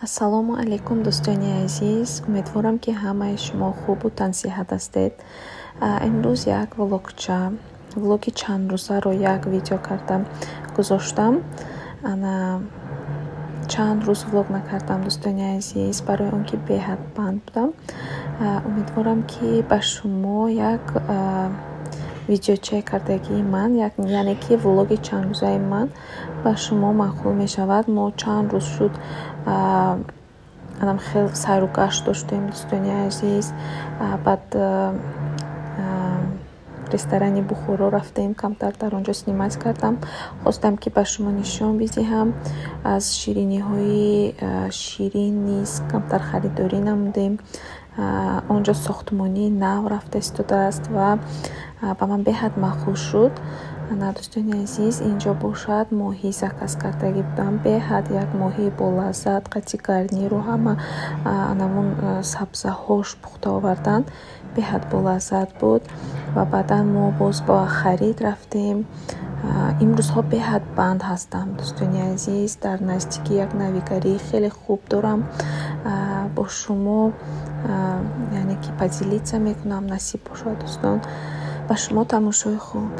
Ассалому алайкум, дӯстони азиз. Умедворам, ки ҳамаи шумо хубу тансиҳат ҳастед. Имрӯз як влогча, влоги чандрӯзаро як видео карда гузоштам. Ана чанд рӯз влог накардам, дӯстони азиз, барои он ки беҳад банд будам. Умедворам, ки ба шумо як видеочаи кардагии ман, яъне ки влоги чандрӯзаи ман ба шумо маъқул мешавад. Мо чанд рӯз шуд анам хел сайру гашт доштем, дӯстони азиз. Баъд ресторани Бухоро рафтем, камтар дар он ҷо снимать кардам. Хостам, ки ба шумо нишон бидиҳам. Аз шириниҳои ширин низ камтар харидорӣ намудем. Он ҷо сохтмонии нав рафта истодааст ва ба ман беҳад маъқул шуд. Ана, дӯстони азиз, инҷо бошад, моҳӣ заказ кардагӣ будам. Беҳад як моҳии болаззат, қати гарниру ҳама анамун сабзаҳош пухта оварданд. Беҳад болаззат буд. Ва баъдан мо боз ба харид рафтем. Имрӯзҳо беҳад банд ҳастам, дӯстони азиз. Дар наздикӣ як навигарии хеле хуб дорам. Бо шумо, яъне ки, поделиться мекунам, насиб бошад, дӯстон. Ба шумо тамошои хуб.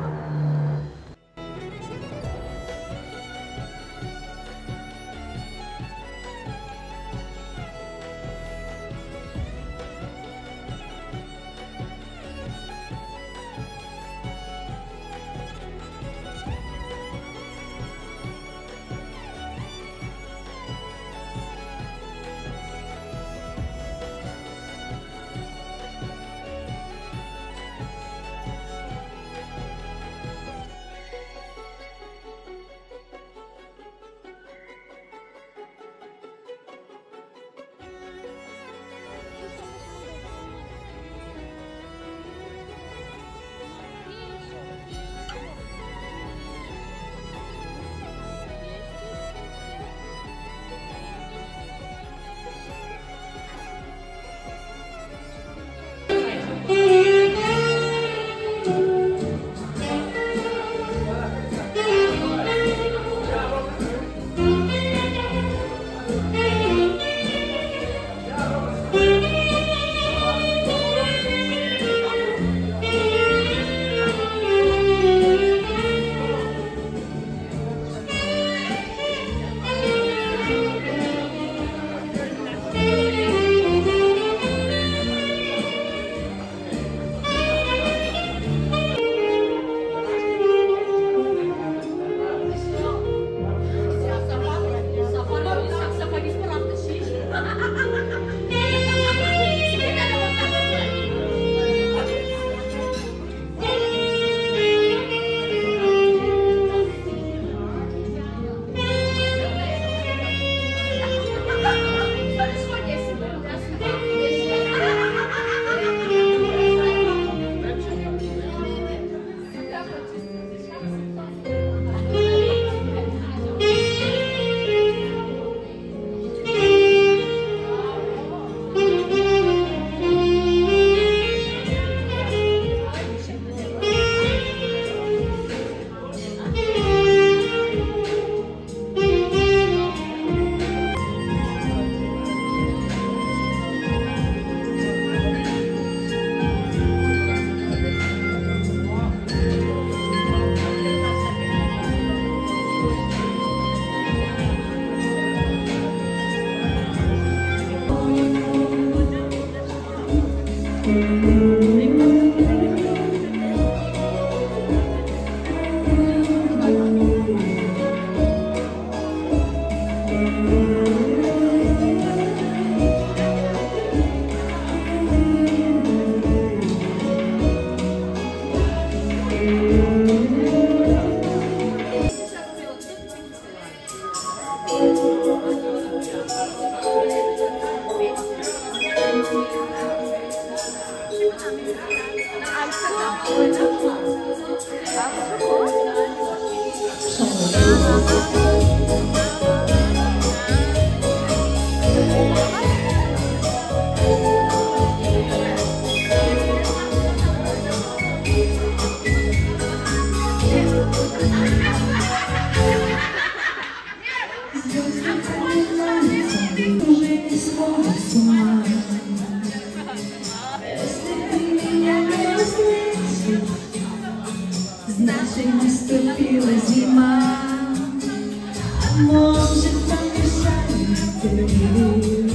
Земли.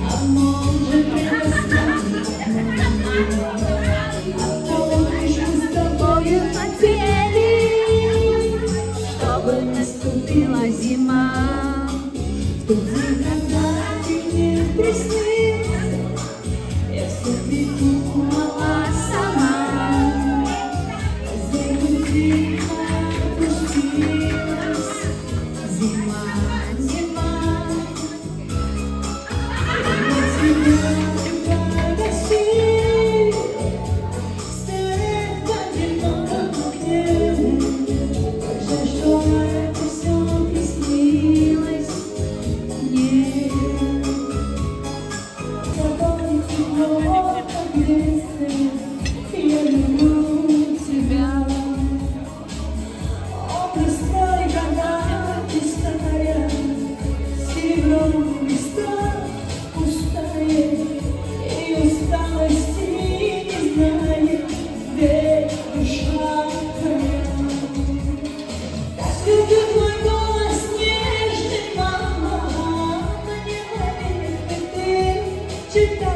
А может, а помнишь, мы с тобою хотели, чтобы наступила зима. В тот день, когда ты мне приснился, я все придумала сама. Землю тихо опустилась, зима, зима. Я тебя погасил, свет в одиноком окне. Как жаль, что это все приснилось мне. С тобой тепло, как в детстве, я люблю тебя. Образ твой, когда ты старая, серебром листа пустая, и усталости не знает, ведь душа твоя. Так люблю твой голос нежный, мама, мне молитвы ты читаешь.